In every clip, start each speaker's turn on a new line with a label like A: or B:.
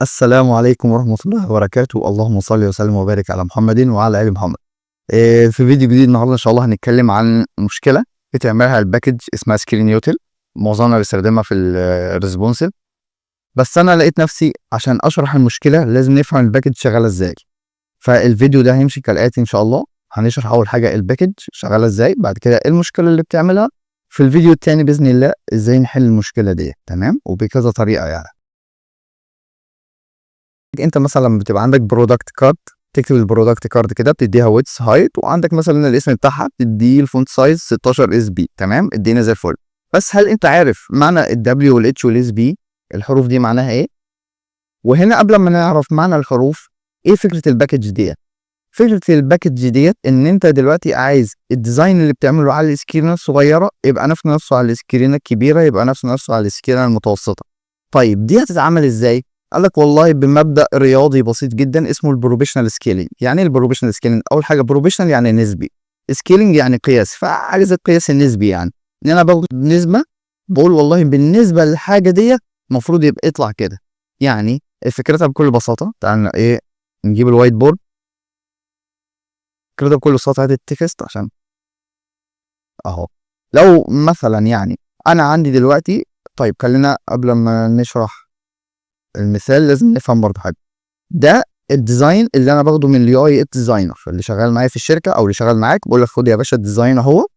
A: السلام عليكم ورحمة الله وبركاته، اللهم صل وسلم وبارك على محمد وعلى آل محمد. في فيديو جديد النهارده إن شاء الله هنتكلم عن مشكلة بتعملها ال package اسمها screen util، معظمنا بيستخدمها في ال responsive. بس أنا لقيت نفسي عشان أشرح المشكلة لازم نفهم ال package شغالة إزاي. فالفيديو ده هيمشي كالآتي إن شاء الله: هنشرح أول حاجة ال package شغالة إزاي، بعد كده إيه المشكلة اللي بتعملها، في الفيديو التاني بإذن الله إزاي نحل المشكلة دي، تمام؟ وبكذا طريقة يعني. انت مثلا لما بتبقى عندك product card، تكتب ال product card كده، بتديها width، height، وعندك مثلا الاسم بتاعها، بتديه ال font size 16 sp، تمام؟ الدنيا زي الفل. بس هل انت عارف معنى ال W وال H وال SP؟ الحروف دي معناها ايه؟ وهنا قبل ما نعرف معنى الحروف، ايه فكرة ال package ديت؟ فكرة ال package ديت ان انت دلوقتي عايز ال design اللي بتعمله على ال screen الصغيرة يبقى نفس نفسه على ال screen الكبيره، يبقى نفس نفسه على ال screen المتوسطه. طيب، دي هتتعمل ازاي؟ قال لك والله بمبدا رياضي بسيط جدا اسمه ال proportional scaling. يعني ايه ال proportional scaling؟ اول حاجه، proportional يعني نسبي، scaling يعني قياس، فعايز القياس النسبي، يعني ان انا باخد نسبه، بقول والله بالنسبة للحاجة ديت المفروض يبقى يطلع كده. يعني فكرتها بكل بساطه، تعالى ايه نجيب ال white board. فكرتها بكل بساطه، هات ال text عشان اهو. لو مثلا يعني انا عندي دلوقتي، طيب خلينا قبل ما نشرح المثال لازم نفهم برضه حاجه. ده ال design اللي انا باخده من ال UI designer اللي شغال معايا في الشركة او اللي شغال معاك، بقول لك خد يا باشا ال design اهو،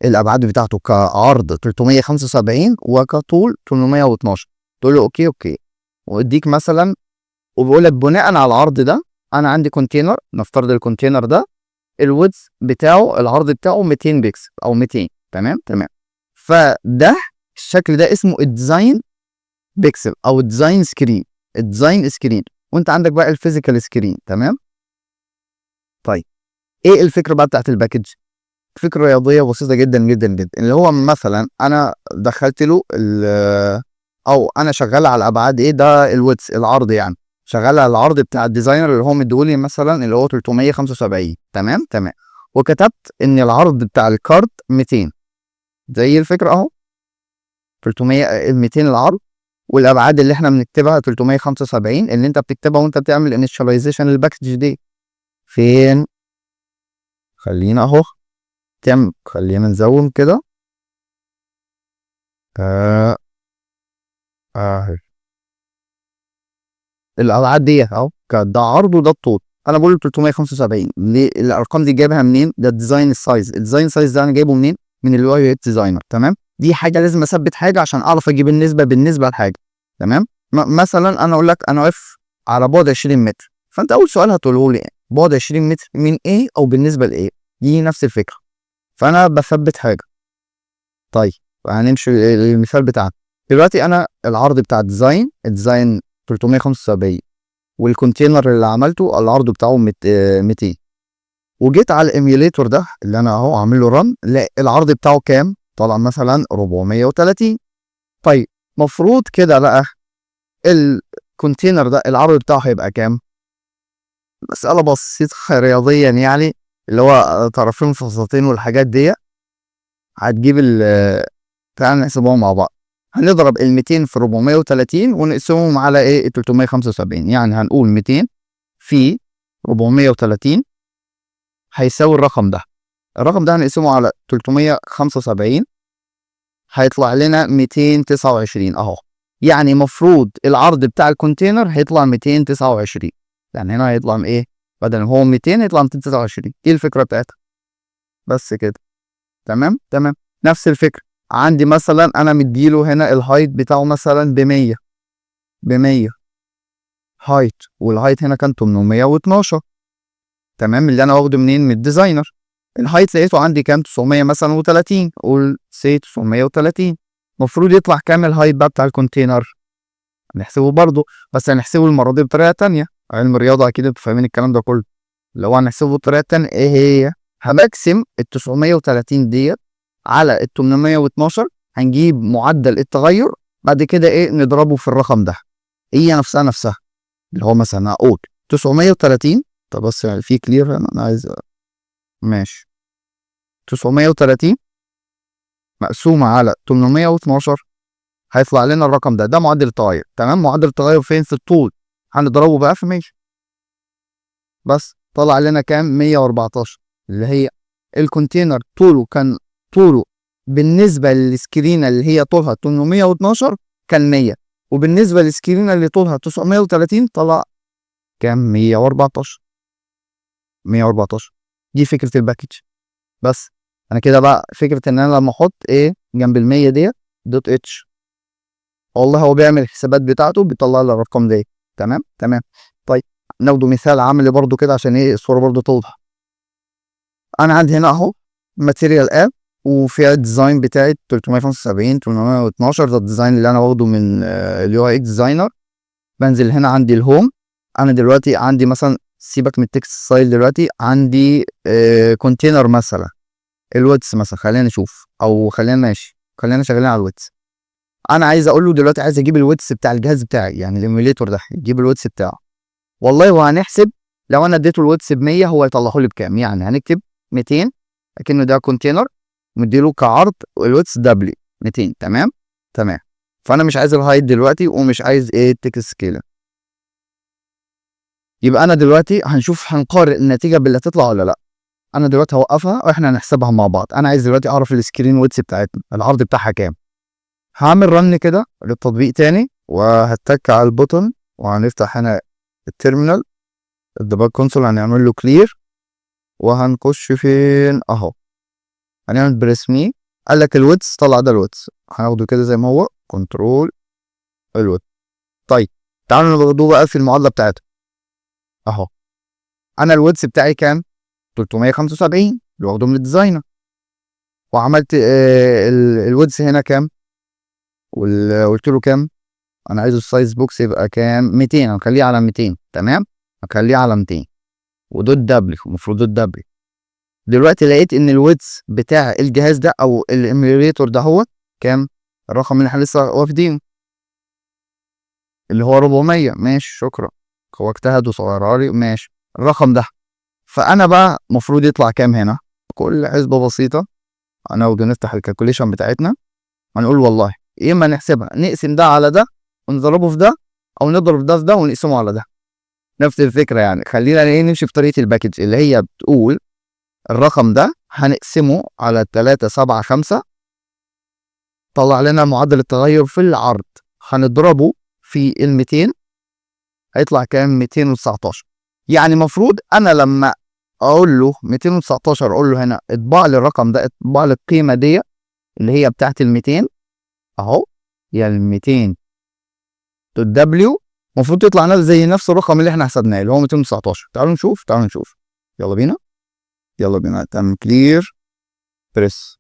A: الابعاد بتاعته كعرض 375 وكطول 812. تقول له okay، واديك مثلا وبيقول لك بناء على العرض ده انا عندي container، نفترض ال container ده ال width بتاعه، العرض بتاعه 200 بيكسل او 200، تمام؟ تمام. فده الشكل ده اسمه ال design pixel او ال design screen، ال design screen، وانت عندك بقى ال physical screen، تمام؟ طيب، ايه الفكرة بقى بتاعت ال package؟ فكرة رياضية بسيطة جدا جدا جدا، اللي هو مثلا انا دخلت له او انا شغال على ابعاد ايه؟ ده ال width، العرض، يعني شغال على العرض بتاع ال designer اللي هو مديهولي مثلا، اللي هو 375، تمام؟ تمام. وكتبت ان العرض بتاع ال card 200، زي الفكرة اهو، 300، 200 العرض، والابعاد اللي احنا بنكتبها 375، اللي انت بتكتبها وانت بتعمل initialization لل package دي. فين؟ خلينا اهو تعمل، خلينا ن zoom كده. اهي الابعاد دي اهو، ده عرض وده الطول. انا بقول 375 ليه؟ الارقام دي جايبها منين؟ ده ال design size. ال design size ده انا جايبه منين؟ من ال UI designer، تمام؟ دي حاجة لازم اثبت حاجة عشان اعرف اجيب النسبة بالنسبة لحاجه، تمام؟ مثلا انا اقول لك انا واقف على بعد 20 متر، فانت اول سؤال هتقوله لي بعد 20 متر من ايه او بالنسبة لايه؟ دي نفس الفكره، فانا بثبت حاجه. طيب، هنمشي المثال بتاعنا دلوقتي. انا العرض بتاع ال design، ال design 375، وال container اللي عملته العرض بتاعه 200، وجيت على ال emulator ده اللي انا اهو عامل له run، لا، العرض بتاعه كام؟ طلع مثلا 430. طيب، مفروض كده بقى ال container ده العرض بتاعه هيبقى كام؟ مسألة بسيطة رياضيا يعني، اللي هو طرفين في وسطين والحاجات دي. هتجيب ال تعال نحسبهم مع بعض. هنضرب ال 200 في 430 ونقسمهم على ايه؟ 375. يعني هنقول 200 في 430 هيساوي الرقم ده. الرقم ده هنقسمه على 375، هيطلع لنا 229 اهو. يعني المفروض العرض بتاع ال container هيطلع 229، يعني هنا هيطلع ايه؟ بدل ما هو 200 يطلع 229. ايه الفكرة بتاعتها؟ بس كده، تمام؟ تمام. نفس الفكرة عندي مثلا انا مديله هنا ال height بتاعه مثلا ب 100، ب 100 height، وال height هنا كان 812، تمام؟ اللي انا واخده منين؟ من ال designer. ال height لقيته عندي كام؟ 900 مثلا و30، قول say 930. المفروض يطلع كام ال height بقى بتاع ال container؟ هنحسبه برضه، بس هنحسبه المرة دي بطريقة تانية. علم الرياضة اكيد انتوا فاهمين الكلام ده كله. لو هنحسبه بطريقة تانية، ايه هي؟ هبقسم ال 930 ديت على ال 812، هنجيب معدل التغير، بعد كده ايه؟ نضربه في الرقم ده. هي نفسها نفسها، اللي هو مثلا اقول 930. طب بس في clear هنا، انا عايز، ماشي، 930 مقسومة على 812 هيطلع لنا الرقم ده. ده معدل التغير، تمام؟ معدل التغير فين؟ في الطول. هنضربه بقى في 100، بس طلع لنا كام؟ 114، اللي هي ال container طوله كان طوله بالنسبة لل screen اللي هي طولها 812 كان 100، وبالنسبة لل screen اللي طولها 930 طلع كام؟ 114. 114 دي فكرة ال package. بس انا كده بقى فكرة ان انا لما احط ايه جنب ال 100 ديت dot h، والله هو بيعمل الحسابات بتاعته، بيطلع لي الارقام دي. تمام. طيب، ناخده مثال عملي برضو كده عشان ايه الصورة برضو توضح. انا عندي هنا اهو material app وفيها ال design بتاعي 375 812، ده ال design اللي انا واخده من ال UI designer. بنزل هنا عندي ال home. انا دلوقتي عندي مثلا، سيبك من ال text style، دلوقتي عندي container مثلا ال width مثلا، خلينا نشوف او خلينا ماشي، خلينا شغالين على ال width. انا عايز اقول له دلوقتي عايز اجيب ال width بتاع الجهاز بتاعي، يعني ال emulator ده يجيب ال width بتاعه. والله وهنحسب لو انا اديته ال width ب 100 هو يطلعه لي بكام. يعني هنكتب 200 اكنه ده container مديله كعرض ال width W 200. تمام. فانا مش عايز ال height دلوقتي ومش عايز ايه text scale. يبقى انا دلوقتي هنشوف، هنقارن النتيجة باللي هتطلع ولا لا. انا دلوقتي هوقفها واحنا هنحسبها مع بعض. انا عايز دلوقتي اعرف ال screen width بتاعتنا، العرض بتاعها كام. هعمل run كده للتطبيق تاني وهتك على ال button وهنفتح هنا ال terminal، ال debug console هنعمل له clear وهنخش فين؟ اهو، هنعمل press me. قال لك ال width طلع ده ال width، هناخده كده زي ما هو control ال width. طيب، تعالوا ناخدوه بقى في المعادلة بتاعته اهو. انا ال width بتاعي كام؟ 375 اللي واخده من ال designer، وعملت ال width هنا كام؟ وقلت له كام؟ انا عايزه ال size box يبقى كام؟ 200، هنخليه على 200. تمام، هخليه على 200 و dot W، المفروض dot W. دلوقتي لقيت ان ال width بتاع الجهاز ده او ال emulator ده هو كام؟ الرقم اللي احنا لسه واخدينه اللي هو 400. ماشي، شكرا، هو اجتهد وصغيرها لي. ماشي، الرقم ده. فانا بقى المفروض يطلع كام هنا؟ كل حسبة بسيطة، هناخد نفتح ال calculation بتاعتنا، هنقول والله يا اما نحسبها نقسم ده على ده ونضربه في ده، او نضرب ده في ده ونقسمه على ده، نفس الفكرة. يعني خلينا ايه نمشي في طريقة ال package اللي هي بتقول الرقم ده هنقسمه على 3 7 5، طلع لنا معدل التغير في العرض، هنضربه في ال 200 هيطلع كام؟ 219. يعني المفروض انا لما اقول له 219، اقول له هنا اطبع لي الرقم ده، اطبع لي القيمة دي اللي هي بتاعت ال 200 اهو، يعني ال 200 dot W المفروض تطلع نفس زي نفس الرقم اللي احنا حسبناه اللي هو 219. تعالوا نشوف، تعالوا نشوف، يلا بينا، يلا بينا. تعمل clear، press،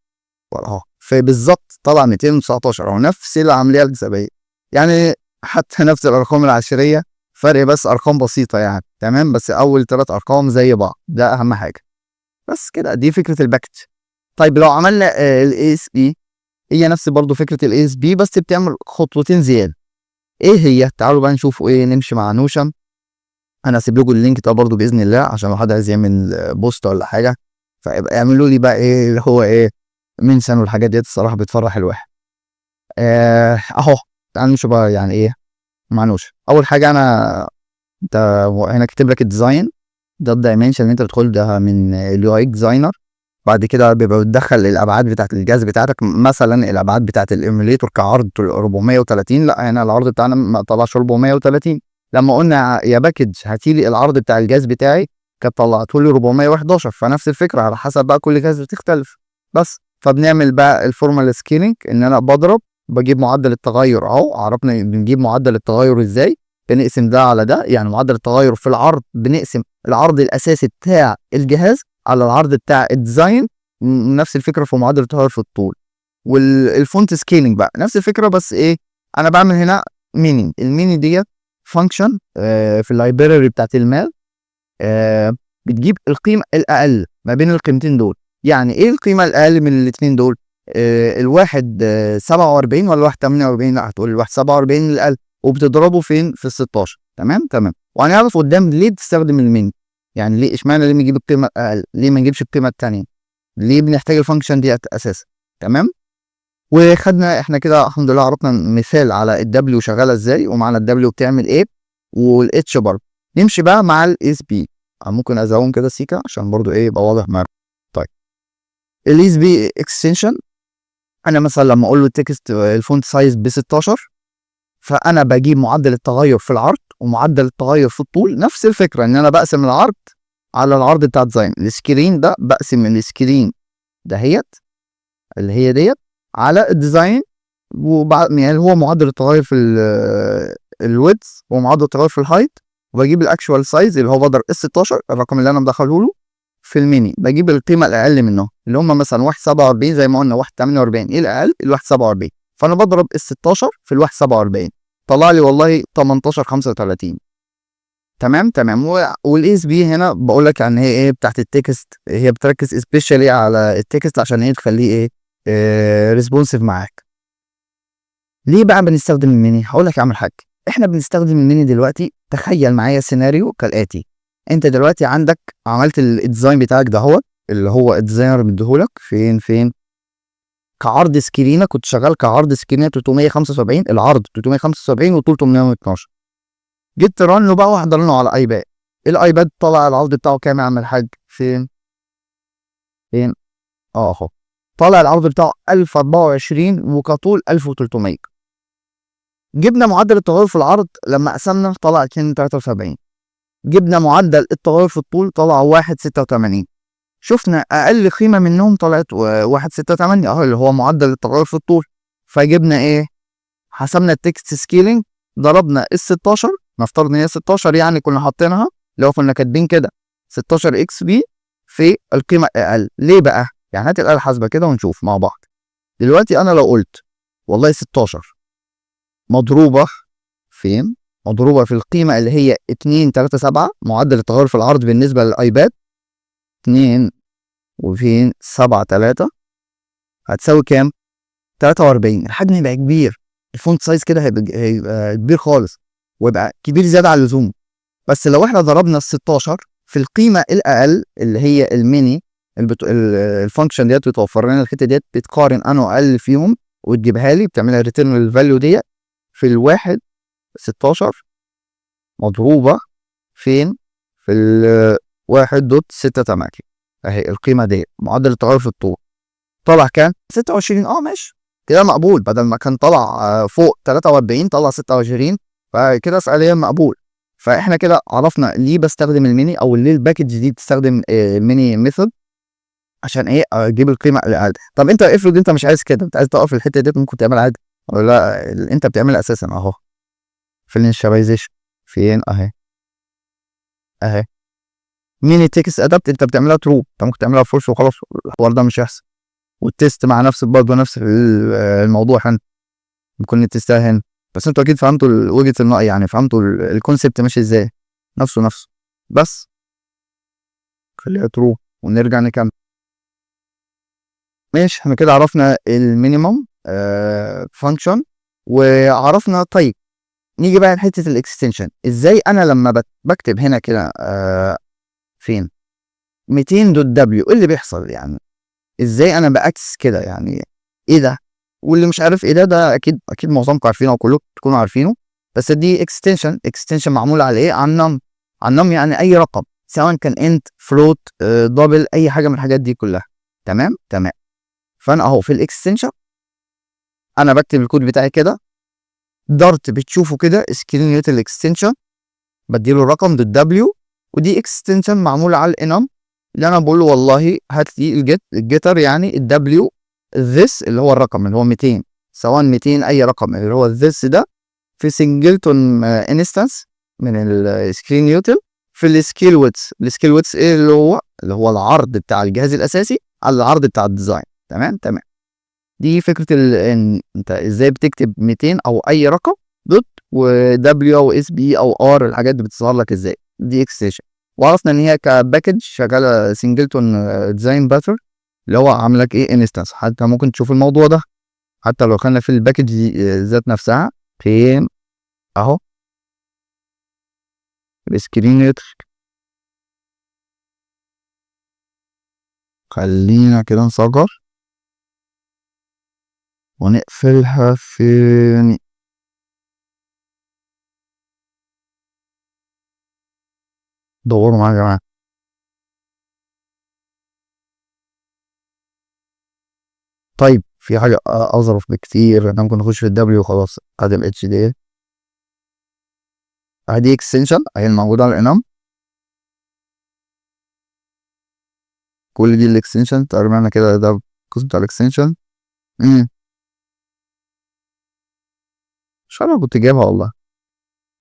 A: اهو فبالظبط طلع 219 اهو، نفس العملية الحسابيه، يعني حتى نفس الارقام العشريه، فرق بس ارقام بسيطة يعني. تمام، بس اول ثلاث ارقام زي بعض، ده اهم حاجه. بس كده، دي فكرة ال package. طيب، لو عملنا ال ASP، هي نفس برضو فكرة ال ASP بس بتعمل خطوتين زياده. ايه هي؟ تعالوا بقى نشوف ايه، نمشي مع Notion. انا هسيب لكم ال link ده برضو باذن الله عشان لو حد عايز يعمل post ولا حاجه، فيبقى اعملوا لي بقى ايه اللي هو ايه mention والحاجات ديت، الصراحة بتفرح الواحد. اهو، تعالوا نشوف بقى يعني ايه مع Notion. اول حاجة انا انت هنا كاتب لك ال design ده، ال dimension اللي انت بتدخل ده من ال UI designer. بعد كده بيبقى بتدخل الابعاد بتاعت الجهاز بتاعتك، مثلا الابعاد بتاعت ال emulator كعرض 430. لا، هنا العرض بتاعنا ما طلعش 430. لما قلنا يا package هاتي لي العرض بتاع الجهاز بتاعي كانت طلعته لي 411. فنفس الفكره، على حسب بقى كل جهاز بتختلف. بس فبنعمل بقى ال formal scaling ان انا بضرب، بجيب معدل التغير اهو. عرفنا بنجيب معدل التغير ازاي؟ بنقسم ده على ده، يعني معدل التغير في العرض بنقسم العرض الاساسي بتاع الجهاز على العرض بتاع ال design. نفس الفكرة في معدل التغير في الطول. وال font scaling بقى نفس الفكره، بس ايه؟ انا بعمل هنا mini، ال mini ديت function في ال library بتاعت ال math بتجيب القيمة الاقل ما بين القيمتين دول. يعني ايه القيمة الاقل من الاثنين دول؟ الواحد 47 ولا الواحد 48؟ لا، هتقول الواحد 47 الاقل، وبتضربه فين؟ في ال 16. تمام. وهنعرف قدام ليه بتستخدم ال mini، يعني ليه، اشمعنى ليه بنجيب القيمة الاقل، ليه ما نجيبش القيمة الثانيه، ليه بنحتاج ال function دي اساسا. تمام، وخدنا احنا كده الحمد لله عرفنا مثال على ال W شغالة ازاي ومعنى ال W بتعمل ايه. وال H برضه. نمشي بقى مع ال SP، ممكن ازوم كده سيكا عشان برضو ايه يبقى واضح معاك. طيب ال SP extension، انا مثلا لما اقول له text ال font size ب 16، فانا بجيب معدل التغير في العرض ومعدل التغير في الطول. نفس الفكره، ان انا بقسم العرض على العرض بتاع design ال screen ده، بقسم ال screen دهيت اللي هي ديت على ال design، وبعد يعني هو معدل التغير في ال width ومعدل التغير في ال height، وبجيب ال actual size اللي هو بضرب ال 16، الرقم اللي انا مدخله له، في الميني، بجيب القيمة الاقل منه اللي هم مثلا 1.47 زي ما قلنا، 1.48. ايه الاقل؟ ال 1.47. فانا بضرب ال 16 في ال 1.47، طلع لي والله 18.35. تمام. وال SP هنا بقول لك ان هي ايه؟ بتاعت ال text، هي بتركز especially على ال text عشان ايه؟ تخليه ايه؟ responsive معاك. ليه بقى بنستخدم الميني؟ هقول لك يا عم الحاج، احنا بنستخدم الميني دلوقتي. تخيل معايا سيناريو كالاتي: انت دلوقتي عندك عملت ال design بتاعك ده هو اللي هو ال designer مديهولك فين كعرض screen ه، كنت شغال كعرض screen ه 375، العرض 375 وطول 812. جيت ت run له بقى واحد run ه على iPad، ال iPad طلع العرض بتاعه كام يا عم الحاج؟ فين فين؟ اهو، طالع العرض بتاعه 1024 وكطول 1300. جبنا معدل التغير في العرض لما قسمنا طلع 273، جبنا معدل التغير في الطول طلع 1.86. شفنا اقل قيمة منهم طلعت 1.68 اهو، اللي هو معدل التغير في الطول. فجبنا ايه؟ حسبنا ال text scaling، ضربنا ال 16، نفترض ان هي 16 يعني كنا حاطينها، لو كنا كاتبين كده 16 XP في القيمة الاقل. ليه بقى؟ يعني هات الاله الحاسبة كده ونشوف مع بعض. دلوقتي انا لو قلت والله 16 مضروبة فين؟ مضروبة في القيمة اللي هي 2 3 7، معدل التغير في العرض بالنسبة لل iPad 2 وفين 7 3، هتساوي كام؟ 43. الحجم هيبقى كبير، ال font size كده هيبقى كبير خالص ويبقى كبير زيادة عن اللزوم. بس لو احنا ضربنا ال 16 في القيمة الاقل اللي هي الميني، ال function ديت بتوفر لنا الحتة ديت، بتقارن انه اقل فيهم وتجيبها لي، بتعملها return ال value ديت في الواحد 16 مضروبة فين؟ في ال 1.68، اهي القيمة ديت، معدل التغير في الطول طلع كام؟ 26. اه ماشي، كده مقبول، بدل ما كان طلع فوق 43 طلع 26، فكده فعليا مقبول. فاحنا كده عرفنا ليه بستخدم الميني او ليه ال package دي بتستخدم mini method، عشان ايه؟ اجيب القيمة الاقل. طب انت افرض انت مش عايز كده، انت عايز تقف في الحتة دي، ممكن تعمل عادي ولا لا؟ اللي انت بتعملها اساسا اهو في ال initialization، فين؟ اهي اهي، mini text adapt، انت بتعملها true، انت ممكن تعملها false وخلاص، الحوار ده مش هيحصل. وال test مع نفس برضه نفس الموضوع هنا، ممكن نتستها هنا. بس انتوا اكيد فهمتوا وجهة النظر، يعني فهمتوا ال concept ماشي ازاي، نفسه نفسه، بس خليها true ونرجع نكمل. ماشي، احنا كده عرفنا ال minimum function وعرفنا. طيب نيجي بقى لحته ال extension، ازاي انا لما بكتب هنا كده فين 200 dot W، ايه اللي بيحصل؟ يعني ازاي انا ب access كده؟ يعني ايه ده؟ واللي مش عارف ايه ده، ده اكيد اكيد معظمكم عارفينه او كلكم تكونوا عارفينه، بس دي extension، extension معمول على ايه؟ على ال num، على ال num، يعني اي رقم سواء كان int، float، double، اي حاجة من الحاجات دي كلها. تمام. فانا اهو في ال extension انا بكتب الكود بتاعي كده، Dart بتشوفه كده screen util extension، بديله الرقم dot W، ودي extension معمولة على ال enum اللي انا بقول له والله هات لي ال get، ال getter يعني ال W this اللي هو الرقم اللي هو 200، سواء 200 اي رقم اللي هو this ده في singleton instance من ال screen util في ال scale width. ال scale width ايه؟ اللي هو العرض بتاع الجهاز الاساسي على العرض بتاع ال design. تمام. دي فكرة ان انت ازاي بتكتب 200 او اي رقم dot و W او SP او R، الحاجات دي بتظهر لك ازاي. دي extension، وعرفنا ان هي ك package شغالة singleton design pattern اللي هو عامل لك ايه؟ instance. حتى ممكن تشوف الموضوع ده حتى لو دخلنا في ال package دي ذات نفسها، فين؟ اهو ال screen util. خلينا كده نصغر ونقفلها فين؟ دوروا معايا يا جماعة. طيب في حاجة اظرف بكتير، احنا ممكن نخش في ال W وخلاص. ادي ال H دي، ادي extension اهي الموجودة على ال enum، كل دي ال extension تقريبا. انا كده ده القسم بتاع ال extension. مش عارف كنت جايبها والله.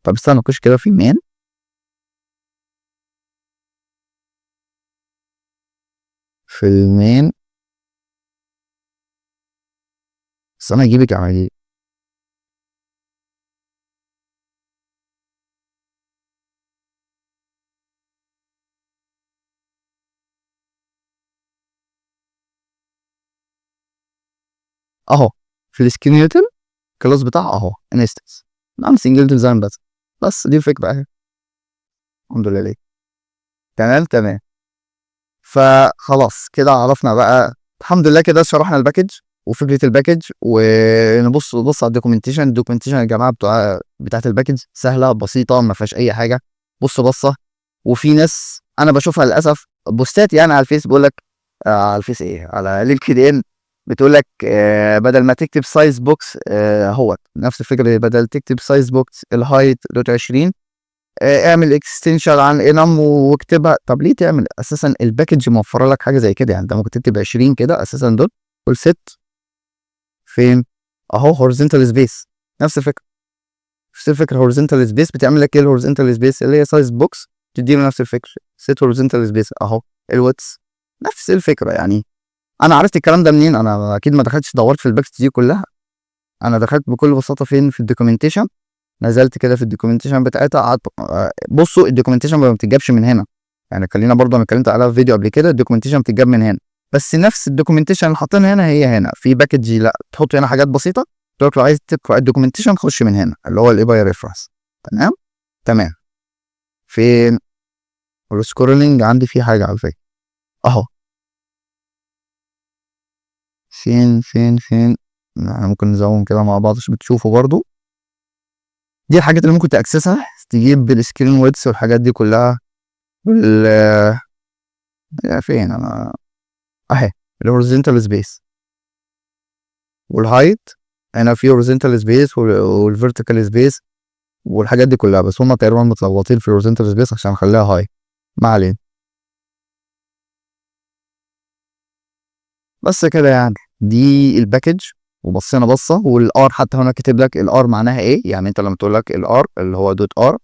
A: طب استنى نخش كده في main. في ال main بس انا اجيبك على ايه؟ اهو في ال screen util class بتاعها اهو instance، نعم singleton design بس دي الفكرة اهي. الحمد لله ليه. تمام تمام. فخلاص كده عرفنا بقى الحمد لله، كده شرحنا ال package وفكره ال package، ونبص نبص على ال documentation. ال documentation يا جماعة بتاعت ال package سهلة بسيطة ما فيهاش اي حاجة، بص بصة. وفي ناس انا بشوفها للاسف بوستات يعني على الفيس بيقول لك، على الفيس ايه، على LinkedIn بتقول لك بدل ما تكتب size box، اهوت نفس الفكرة، بدل تكتب size box ال height dot 20، اعمل extension عن enum واكتبها. طب ليه تعمل اساسا؟ ال package موفره لك حاجة زي كده، يعني انت ممكن تكتب 20 كده اساسا dot قول set فين اهو horizontal space، نفس الفكرة، نفس الفكرة horizontal space بتعمل لك ايه ال horizontal space اللي هي size box، تديله نفس الفكرة set horizontal space اهو ال width، نفس الفكرة. يعني انا عرفت الكلام ده منين؟ انا اكيد ما دخلتش دورت في ال package دي كلها، انا دخلت بكل بساطة فين؟ في ال documentation، نزلت كده في ال documentation بتاعتها قعدت. بصوا ال documentation ما بتتجابش من هنا، يعني خلينا برضه انا اتكلمت عليها في فيديو قبل كده، ال documentation بتتجاب من هنا، بس نفس ال documentation اللي حاطينها هنا هي هنا في package، لا تحط هنا حاجات بسيطة، تقول لو عايز تقرا ال documentation خش من هنا اللي هو ال API reference. تمام تمام. فين ال scrolling؟ عندي فيه حاجة على فكرة اهو، فين فين فين؟ احنا ممكن نزوم كده مع بعض عشان بتشوفوا برضو. دي الحاجات اللي ممكن ت access ها، تجيب بال screen width والحاجات دي كلها. يا فين انا؟ اهي ال horizontal space وال height، هنا في horizontal space وال vertical space والحاجات دي كلها، بس هما تقريبا متلخبطين في ال horizontal space عشان نخليها high. ما علينا، بس كده يعني دي ال package. وبصينا بصة، وال R حتى هنا كاتب لك ال R معناها ايه، يعني انت لما تقول لك ال R اللي هو dot R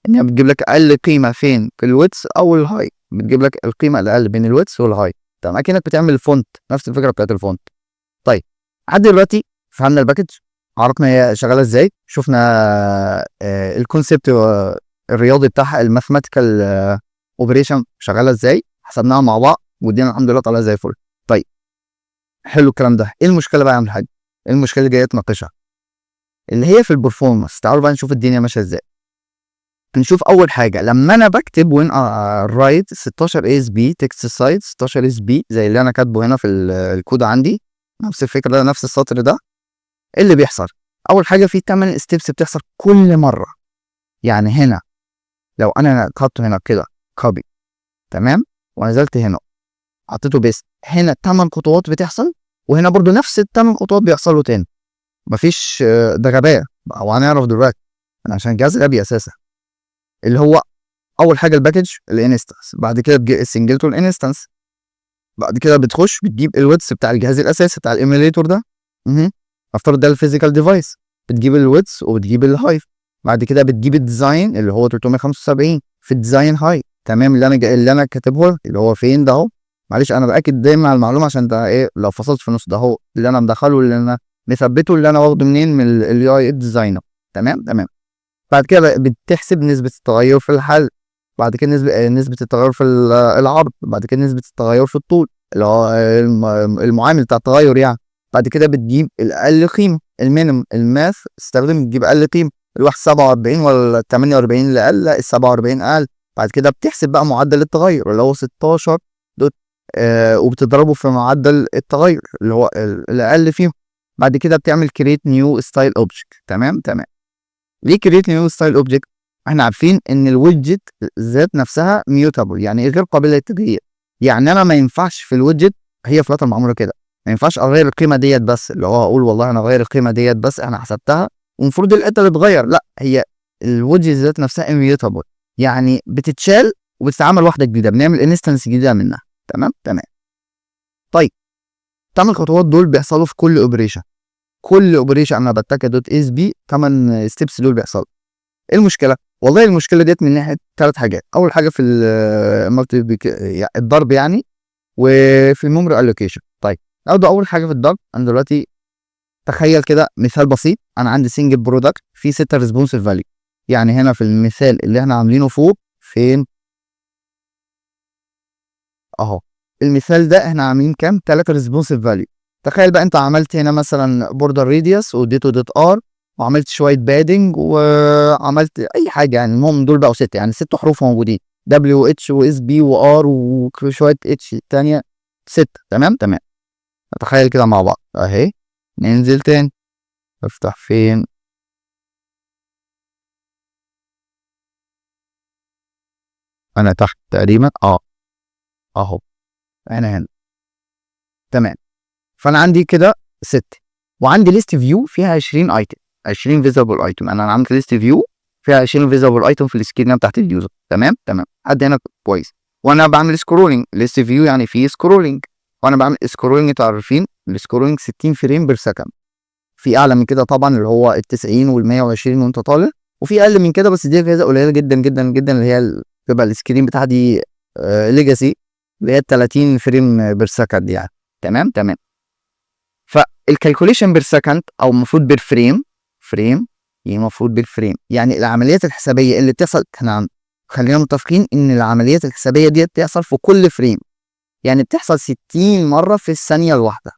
A: ان هي بتجيب لك اقل قيمة فين؟ في ال width او ال height، بتجيب لك القيمة الاقل بين ال width وال height. تمام، اكنك بتعمل font، نفس الفكرة بتاعت ال font. طيب لحد دلوقتي فهمنا ال package، عرفنا هي شغالة ازاي، شفنا، ال concept، الرياضي بتاعها، ال mathematical، operation شغالة ازاي، حسبناها مع بعض والدنيا الحمد لله طالعه زي الفل. طيب حلو الكلام ده، ايه المشكلة بقى يا عم الحاج؟ ايه المشكلة اللي جاية تناقشها؟ اللي هي في ال performance. تعالوا بقى نشوف الدنيا ماشية ازاي. نشوف اول حاجة لما انا بكتب when write 16 sp text size 16 sp زي اللي انا كاتبه هنا في الكود عندي، نفس الفكرة ده، نفس السطر ده، ايه اللي بيحصل؟ اول حاجة في 8 steps بتحصل كل مرة. يعني هنا لو انا خدته هنا كده copy تمام ونزلت هنا حطيته paste، هنا 8 خطوات بتحصل، وهنا برضو نفس الثمان خطوات بيحصلوا تاني. مفيش، ده غباء وهنعرف دلوقتي انا عشان جهاز غبي اساسا. اللي هو اول حاجة ال package ال instance، بعد كده بتجيب ال singleton instance، بعد كده بتخش بتجيب ال width بتاع الجهاز الاساسي بتاع ال emulator ده، افترض ده ال physical device، بتجيب ال width وبتجيب ال height، بعد كده بتجيب ال design اللي هو 375 في ال design height، تمام، اللي انا كاتبه اللي هو فين ده اهو، معلش انا باكد دايما على المعلومة عشان ده ايه لو فصلت في النص، ده اهو اللي انا مدخله، اللي انا مثبتة، اللي انا واخده منين؟ من ال UI designer. تمام تمام. بعد كده بتحسب نسبة التغير في الحل، بعد كده نسبة التغير في العرض، بعد كده نسبة التغير في الطول اللي هو المعامل بتاع التغير يعني. بعد كده بتجيب الأقل قيمة، ال minimum، ال math استخدم تجيب أقل قيمة، الواحد 47 ولا 48 اللي أقل؟ لا، ال 47 أقل. بعد كده بتحسب بقى معدل التغير اللي هو 16 dot، وبتضربه في معدل التغير اللي هو الأقل فيهم. بعد كده بتعمل create new style object. تمام تمام. ليه create new style object؟ احنا عارفين ان ال widget ذات نفسها mutable، يعني ايه؟ غير قابله للتغيير. يعني انا ما ينفعش في ال widget، هي Flutter معمولة كده، ما ينفعش اغير القيمة ديت بس، اللي هو اقول والله انا اغير القيمة ديت بس، انا حسبتها ومفروض القيمة تتغير. لا، هي ال widget ذات نفسها immutable، يعني بتتشال وبتتعمل واحدة جديده، بنعمل instance جديدة منها. تمام تمام. طيب، 8 خطوات دول بيحصلوا في كل operation، كل operation انا بتكه dot asp 8 steps دول بيحصلوا. ايه المشكلة؟ والله المشكلة ديت من ناحية ثلاث حاجات. اول حاجة في الضرب يعني، وفي ال memory allocation. طيب، ناخد اول حاجة في الضرب. انا دلوقتي تخيل كده مثال بسيط، انا عندي single product فيه 6 responsive value. يعني هنا في المثال اللي احنا عاملينه فوق، فين؟ اهو المثال ده، احنا عاملين كام؟ 3 responsive value. تخيل بقى انت عملت هنا مثلا border radius واديته dot r، وعملت شوية padding، وعملت اي حاجه، يعني المهم دول بقوا 6، يعني ست حروف موجودين، W H و S P و R وشوية H تانية، 6. تمام تمام. نتخيل كده مع بعض اهي. ننزل تاني، افتح فين؟ انا تحت تقريبا، اهو انا هنا. تمام، فانا عندي كده 6 وعندي list view فيها 20 item، 20 visible item. انا عملت list view فيها 20 visible item في ال screen بتاعت ال user. تمام تمام، لحد هنا كويس. وانا بعمل scrolling، list view يعني فيه scrolling، وانا بعمل scrolling، انتوا عارفين ال scrolling 60 frame per second. في اعلى من كده طبعا اللي هو ال 90 وال 120 وانت طالع، وفي اقل من كده بس دي اجهزة قليله جدا جدا جدا، اللي هي بتبقى ال screen بتاعها دي legacy، اللي هي 30 frame per second يعني. تمام تمام. فال calculation per second او المفروض per frame، frame يعني المفروض بال frame، يعني العمليات الحسابيه اللي بتحصل، احنا خلينا متفقين ان العمليات الحسابيه دي بتحصل في كل frame، يعني بتحصل 60 مرة في الثانية الواحده.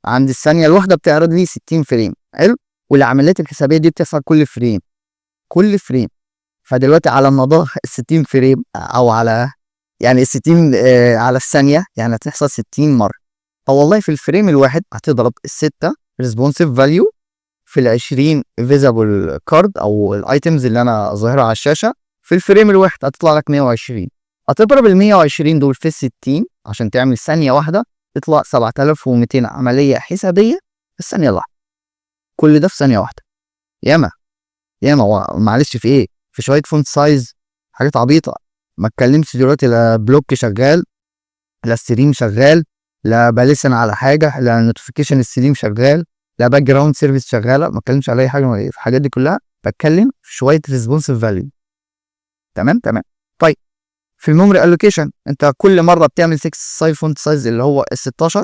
A: عند الثانية الواحدة بتعرض لي 60 frame. حلو. والعمليات الحسابيه دي بتحصل كل frame، كل frame. فدلوقتي على مدار ال 60 frame او على يعني ال 60 على الثانيه، يعني هتحصل 60 مره. فوالله في ال frame الواحد هتضرب الستة responsive value في ال 20 visible card او ال items اللي انا ظاهرها على الشاشه، في ال frame الواحد هتطلع لك 120. هتضرب ال 120 دول في ال 60 عشان تعمل ثانية واحده، تطلع 7200 عملية حسابيه في الثانية الواحده. كل ده في ثانية واحده. ياما ياما، معلش في ايه؟ في شوية font size، حاجات عبيطه. ما اتكلمش دلوقتي لا BLoC شغال، لا stream شغال، لا ب listen على حاجه، لا notification stream شغال، لا background service شغاله. ما اتكلمش على اي حاجة من الحاجات دي كلها، بتكلم في شوية responsive value. تمام تمام. طيب، في ال memory allocation، انت كل مرة بتعمل text size font size اللي هو ال 16،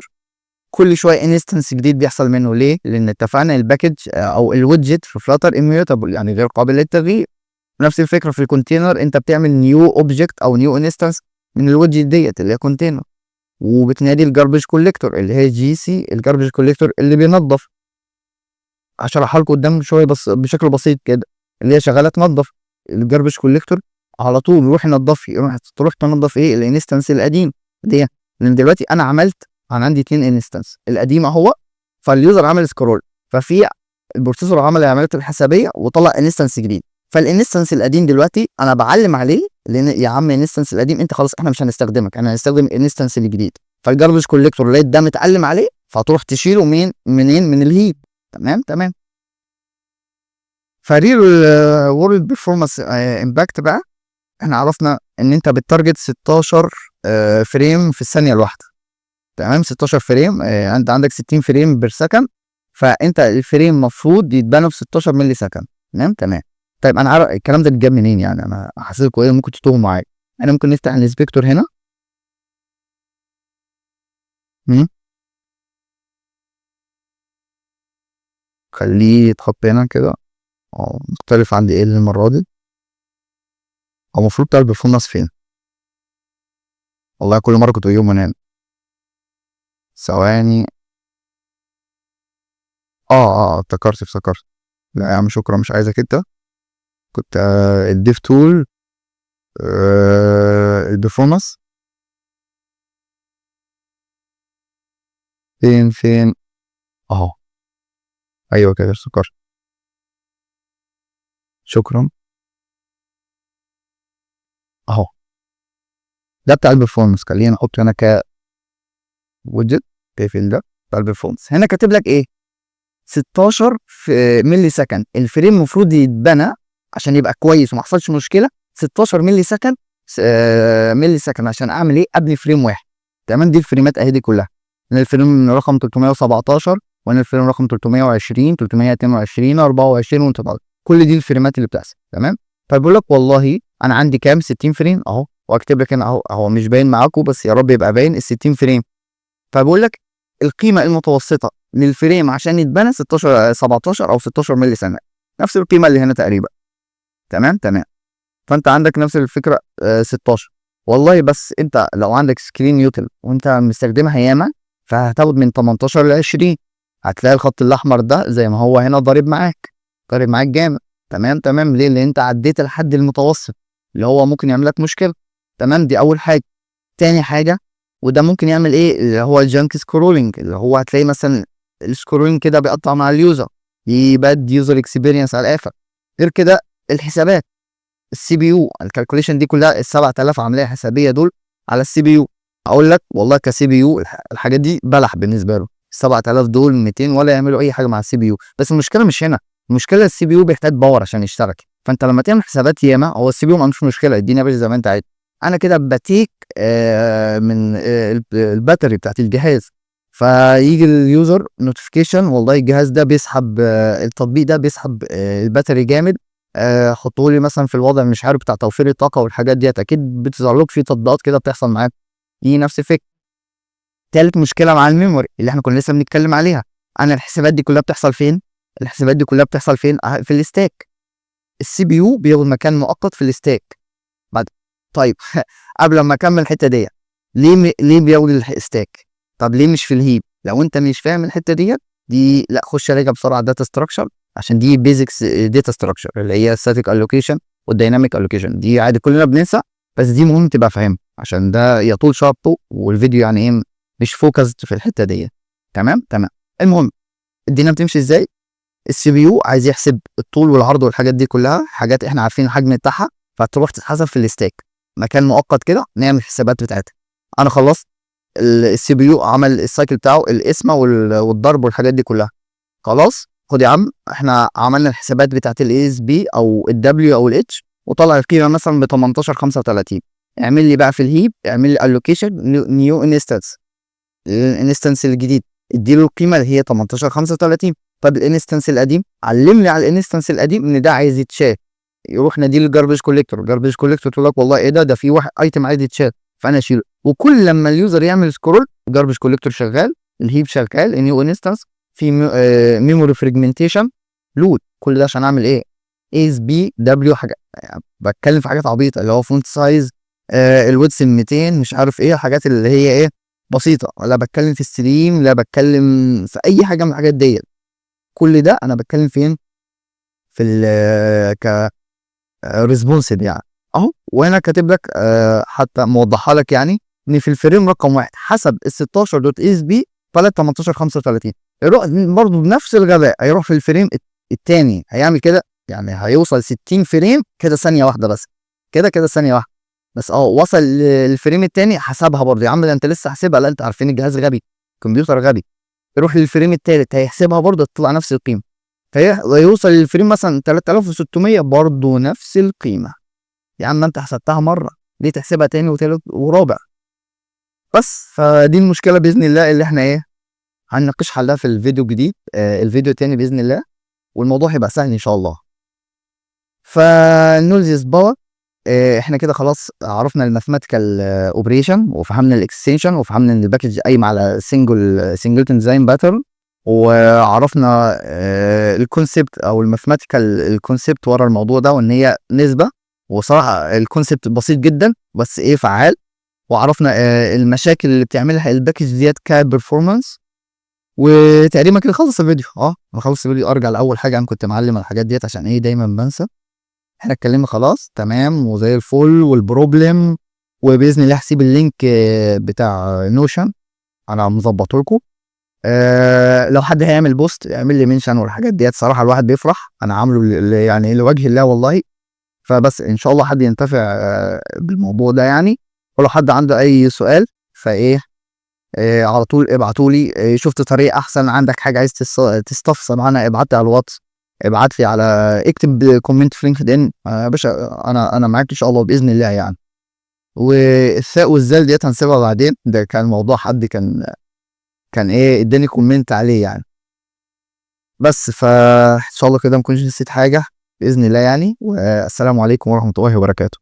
A: كل شوية instance جديد بيحصل منه. ليه؟ لان اتفقنا ال package او ال widget في Flutter immutable، يعني غير قابل للتغيير. نفس الفكرة في ال container، انت بتعمل new object او new instance من ال widget ديت اللي هي container، وبتنادي ال garbage collector اللي هي GC، ال garbage collector اللي بينظف، هشرحها لكم قدام شوية بس بشكل بسيط كده، اللي هي شغالة تنظف. ال garbage collector على طول روح نضفي، روح تروح تنظف ايه؟ ال instance القديم دي. لان دلوقتي انا عملت، انا عندي اتنين instance، القديم اهو، فال user عمل scroll، ففي ال processor عمل العمليات الحسابيه وطلع instance جديد. فال instance القديم دلوقتي انا بعلم عليه، لان يا عم instance القديم انت خلاص احنا مش هنستخدمك، احنا هنستخدم ال instance الجديد. فال garbage collector اللي ده متعلم عليه، فهتروح تشيله مين؟ منين؟ من ال heap. تمام تمام. ف real world performance impact بقى، احنا عرفنا ان انت بت target 16 frame في الثانية الواحده. تمام، 16 frame، انت عندك 60 frame per second، فانت ال frame المفروض يتبنى في 16 millisecond. تمام تمام. طيب، انا عارف الكلام ده اتجاب منين، يعني انا حاسسكم ايه؟ ممكن تتوهوا معايا. انا ممكن نفتح ال inspector هنا. خليه يتحط هنا كده. مختلف عندي ايه المرة دي؟ هو المفروض بتاع ال performance فين؟ والله كل مرة كنت بجيبه من هنا. ثواني. افتكرت افتكرت. لا يا عم شكرا، مش عايزك انت. كنت ال dev tool، ال performance فين؟ فين؟ اهو، ايوه كده افتكرت، شكرا. ده بتاع ال performance. خلينا نحط هنا ك widget، تقفل ده بتاع ال performance. هنا كاتب لك ايه؟ 16 في millisecond ال frame المفروض يتبنى عشان يبقى كويس وما حصلش مشكله، 16 millisecond، millisecond عشان اعمل ايه؟ ابني frame واحد، تمام؟ دي الفريمات اهي دي كلها، هنا ال frame رقم 317 وهنا ال frame رقم 320، 322، 24 وانت طالع، كل دي الفريمات اللي بتحصل، تمام؟ فبيقول لك والله انا عندي كام؟ 60 frame اهو، واكتب لك هنا اهو، هو مش باين معاكم بس يا رب يبقى باين ال 60 frame. فبقول لك القيمة المتوسطة لل frame عشان يتبنى 16، 17 او 16 ملي ثانيه، نفس القيمة اللي هنا تقريبا، تمام؟ تمام. فانت عندك نفس الفكرة 16 والله، بس انت لو عندك screen util وانت مستخدمها ياما فهتاخد من 18 ل 20. هتلاقي الخط الاحمر ده زي ما هو هنا ضارب معاك، ضارب معاك جامد، تمام؟ تمام. ليه؟ لان انت عديت الحد المتوسط اللي هو ممكن يعمل لك مشكله، تمام؟ دي اول حاجه. تاني حاجه، وده ممكن يعمل ايه؟ اللي هو ال jank scrolling، اللي هو هتلاقي مثلا ال scrolling كده بيقطع مع ال user، bad user experience على الاخر. غير كده الحسابات ال CPU، ال calculation دي كلها ال 7000 عملية حسابيه دول على ال CPU. اقول لك والله ك CPU الحاجات دي بلح بالنسبة له، 7000 دول 200 ولا يعملوا اي حاجة مع ال CPU. بس المشكلة مش هنا، المشكلة ال CPU بيحتاج power عشان يشتغل. فانت لما تعمل حسابات ياما، هو ال CPU ما عندوش مشكله، اديني يا باشا زي ما انت عايز. انا كده ب take من ال battery بتاعت الجهاز، فيجي ال user notification والله الجهاز ده بيسحب، التطبيق ده بيسحب ال battery جامد، حطوه لي مثلا في الوضع مش عارف بتاع توفير الطاقة والحاجات ديت. اكيد بتظهر لك في تطبيقات كده بتحصل معاك، دي نفس الفكره. تالت مشكلة مع ال memory اللي احنا كنا لسه بنتكلم عليها، انا الحسابات دي كلها بتحصل فين؟ الحسابات دي كلها بتحصل فين؟ في ال stack. ال CPU بياخد مكان مؤقت في ال stack بعد. طيب، قبل ما اكمل الحتة دي، ليه بياخد ال stack؟ طب ليه مش في ال heap؟ لو انت مش فاهم الحتة ديت دي، لا خش راجع بسرعة data structure، عشان دي basics data structure اللي هي static allocation وال dynamic allocation. دي عادي كلنا بننسى، بس دي مهم تبقى فاهمها عشان ده يطول شرحه والفيديو يعني ايه مش focused في الحتة دي، تمام؟ تمام. المهم الدنيا بتمشي ازاي؟ ال CPU عايز يحسب الطول والعرض والحاجات دي كلها، حاجات احنا عارفين الحجم بتاعها، فتروح تتحسب في ال stack مكان مؤقت كده نعمل الحسابات بتاعتها. انا خلصت، ال CPU عمل ال cycle بتاعه، القسمة والضرب والحاجات دي كلها، خلاص خد يا عم احنا عملنا الحسابات بتاعت ال ASP او ال W او ال H وطلع القيمة مثلا ب 18 35. اعمل لي بقى في ال heap، اعمل لي allocation new instance، ال instance الجديد اديله القيمة اللي هي 18 35. طب ال instance القديم، علم لي على ال instance القديم ان ده عايز يتشال، يروح نادي ال garbage collector. ال garbage collector تقول لك والله ايه ده؟ ده في واحد item عايز يتشال، فانا اشيله. وكل لما ال user يعمل scroll، ال garbage collector شغال، ال heap شغال، new instance، في memory fragmentation load. كل ده عشان اعمل ايه؟ ASP W حاجه، يعني بتكلم في حاجات عبيطه اللي هو font size، ال width 200، مش عارف ايه، الحاجات اللي هي ايه بسيطه. لا بتكلم في stream، لا بتكلم في اي حاجة من الحاجات ديت. كل ده انا بتكلم فين؟ في ال ك responsive يعني اهو. وهنا كاتب لك حتى موضحها لك، يعني ان في ال frame رقم 1 حسب ال 16 dot ASP طلعت 18 35. يروح برضه بنفس الغباء هيروح في ال frame الثاني هيعمل كده، يعني هيوصل 60 frame كده ثانية واحدة بس كده كده ثانية واحدة بس. وصل لل frame الثاني حسبها برضه. يا عم ده انت لسه حاسبها. لا انت عارفين الجهاز غبي، كمبيوتر غبي. يروح لل frame الثالث هيحسبها برضه تطلع نفس القيمه. فيوصل لل frame مثلا 3600 برضه نفس القيمه. يا عم انت حسبتها مره، ليه تحسبها تاني وتالت ورابع؟ بس فدي المشكلة باذن الله اللي احنا ايه هنناقش حلها في الفيديو الجديد، الفيديو التاني باذن الله، والموضوع هيبقى سهل ان شاء الله. ف noise power، احنا كده خلاص عرفنا ال mathematical operation وفهمنا ال extension وفهمنا ان ال package قايمة على singleton design pattern، وعرفنا ال concept او ال mathematical ال concept ورا الموضوع ده وان هي نسبه، وصراحة ال concept بسيط جدا بس ايه فعال. وعرفنا المشاكل اللي بتعملها ال package ديت ك performance. وتقريبا كده خلص الفيديو. خلص الفيديو. ارجع لاول حاجه، انا كنت معلم على الحاجات ديت عشان ايه دايما بنسى. احنا اتكلمنا خلاص، تمام وزي الفل. وال problem، وباذن الله هسيب ال link بتاع Notion انا مظبطه لكم. لو حد هيعمل post اعمل لي mention والحاجات ديت، صراحة الواحد بيفرح. انا عامله يعني لوجه الله والله، فبس ان شاء الله حد ينتفع بالموضوع ده يعني. ولو حد عنده اي سؤال فايه على طول ابعتوا لي. شفت طريقه احسن، عندك حاجة عايز تستفسر عنها، ابعت لي على الواتس، ابعت لي على، اكتب comment في LinkedIn يا باشا، انا معاك ان شاء الله باذن الله يعني. والثاء والذال ديت هنسيبها بعدين، ده كان موضوع حد كان ايه اداني comment عليه يعني. بس فان شاء الله كده ما كنتش نسيت حاجة باذن الله يعني. والسلام عليكم ورحمة الله وبركاته.